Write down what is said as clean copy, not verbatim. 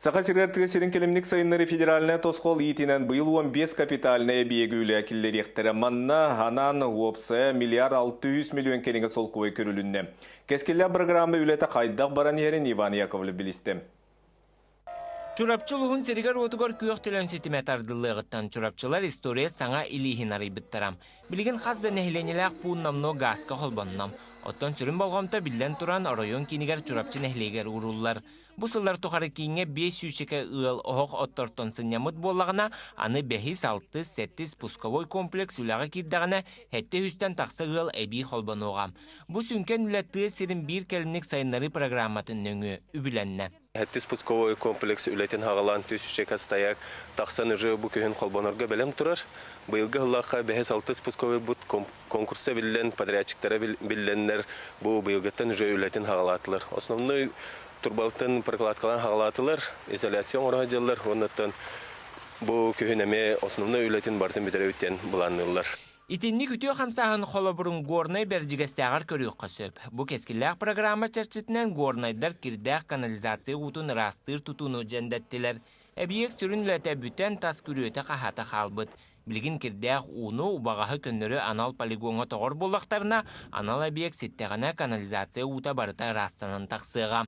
Саха сиригэр тыа сирин кэлимник сайыннарыы федеральнай тосхол иитинэн быйыл 15 капитальнай эбийиэги үлэ киллэриэхтэрэ. Манна анаан уопсайа миллиард 600 миллион кэриҥэ солкуобай көрүлүннэ. Кэскиллээх программа үлэтэ хайдах баран иһэрин Иван Яковлев билистэ. Чурапчы улууһун сиригэр-уотугар күөх төлөн ситимэ тардыллыаҕыттан чурапчылар история саҥа илииһин арыйбыттара. Билигин хас да нэһилиэнньэлээх пуун номнуо гааска холбонно. Оттон сүрүн болҕомто биллэн туран оройуон киинигэр Чурапчы нэһилиэгэр ууруллар. Бу сыллар тухары кииҥҥэ биэс сүүсчэкэ ыал оһох оттортон сынньаммыт буоллаҕына, аны бэһис, алтыс, сэттис пусковой комплекс үлэҕэ киирдэҕинэ, сэттэ үстэн тахса ыал эбии холбонуоҕа. Бу сүҥкэн үлэ тыа сирин биир кэлимник сайыннарыы программатын нөҥүө үбүлэннэ. Сэттис пусковой комплекс үлэтин хаҕалаан түс стояк тахсан уже бу күһүн холбонорго бэлэм турар. Быйылгы сыллаахха бэһис алтыс пусковой бут конкурса биллэн, подрядчиктара биллэннэр бу быйылгыттан уже үлэтин хаҕалаатылар. Основной турбалтын прокладкалаан хаҕалаатылар, изоляция оҥоро сылдьаллар уоннаттан бу күһүн эмиэ основной үлэтин барытын бүтэрэбит диэн былаанныыллар. Итинник үтүө хамсааһын холобурун Горнай Бэрдьигэстээҕэр көрүөххэ сөп. Бу кэскиллээх программа чэрчитинэн горнайдар кирдээх канализация уутун ыраастыыр тутууну дьэндэттилэр. Эбийиэк сүрүн үлэтэ бүтэн тас күрүөтэ-хаһаата хаалбыт. Билигин кирдээх ууну, убаҕаһы көннөрү анал полигоҥҥа тоҕор буоллахтарына, анал эбийиэк ситтэҕинэ канализация уута барыта ыраастанан тахсыаҕа.